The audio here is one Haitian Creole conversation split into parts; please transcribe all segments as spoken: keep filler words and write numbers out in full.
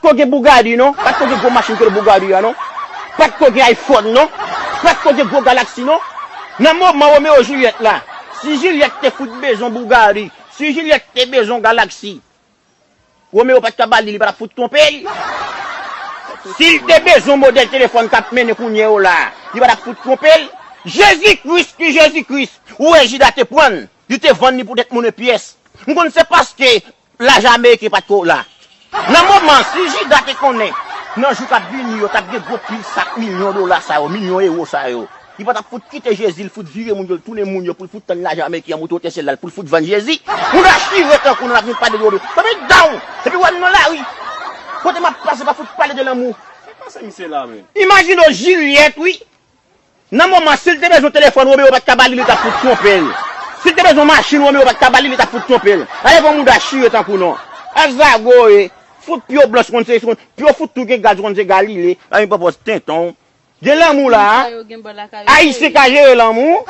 ko gen Bugatti non. Pa t ko gen gwo machin ke Bugatti a non. Pa t ko gen iPhone non. Pa t ko gen gwo Galaxy non. Nan moman Romeo Juliet la, si Juliet te fout bezwen Bugatti, si Juliet te bezwen Galaxy, Romeo pa t ka ba li, li pa t ap fout twonpe l. Si l te bezwen modèl telefòn k ap mennen kounye yo la, li pa t ap fout twonpe l. Jezi Kris ki Jezi Kris, ou wè Jida te pran l, li te vann li poutèt monnen pyès. M konn se paske lajan ameriken pa t ko la. Nan moman, si Jida te konnen, nan jou k ap vini yo, t ap gen gwo pil sak milyon dola sa yo, milyon ewo sa yo, li pa t ap fout kite Jezi, l fout vire moun yo, l tounen moun yo, pou l fout tann lajan ameriken an moute wote syèl la, l pou l fout vann Jezi. Moun achire tankou nou, n ap vin pale de Romeo. Tanpri down! Epi wè m nan lari. Kote m ap pase, pa fout pale de lanmou. Sa k pase misye la menm? Imajine w Jilyèt, wi. Nan moman, si l te bezwen telefòn, Romeo pa t ka ba li, li t ap fout twonpe l. Si l te bezwen machin, Romeo pa t ka ba li, li t ap fout twonpe l. Gade pou moun achire tankou nou. A zago e. Fout pye w blanch konn se, konn, pye w fout tou gen gaz konn se Galile. Pa gen pòpòz tenton. Gen lanmou la a. Ayisyen ka jere lanmou.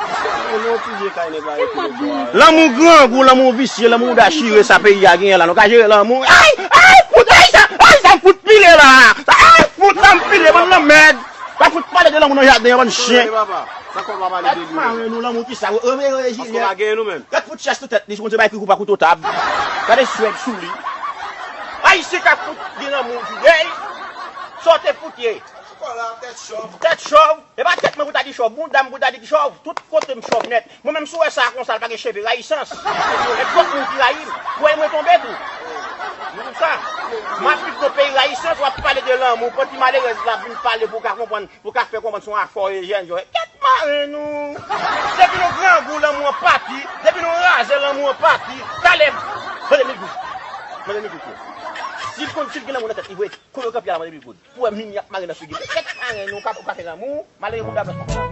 Lanmou grangou, lanmou visye, lanmou mouda chire sa peyi a genyen la. Nou ka jere lanmou. Ay, ay, fout, ay, sa, ay, sa m fout pile la. Ay, fout, sa m pile, bann lanmèd. Pa fout pale de lanmou nan jaden an, bann chen. Gad maren nou, lanmou ki sa. Gad fout chèch sou tèt li, si Bondye bay kri kou pa kouto tab. Gade swèg sou li. Ayisyen ka fout gen lanmou, ey. Sa w te fout ye. Tèt chòv. E pa tèt mwen pou ta di chòv, bounda m pou ta di ki chòv. Tout kote m chòv nèt. Mwen menm si w wè sa konsa, l pa gen cheve, rayisans. E twòp moun ki rayi m. Ou wè mwen tonbe tou. Nou konn sa. M ap viv nan peyi rayisans, w ap pale de lanmou, pran ti malerèz la vin pale pou w ka konprann, pou w ka fè konprann se yon afè w ye jèn, jèn. Kèt maren nou. Depi nou grangou, lanmou an pati. Depi nou raze, lanmou an pati. Talè, mande mi gout. Mande mi gout. Si l konn, si l gen lanmou nan tèt li vre, kote yo kanpe a la, mande mi gout. Pou wè mimi ap mare nan figi l. Kèt maren nou, ou ka, ou ka fè lanmou, malere moun dam nan.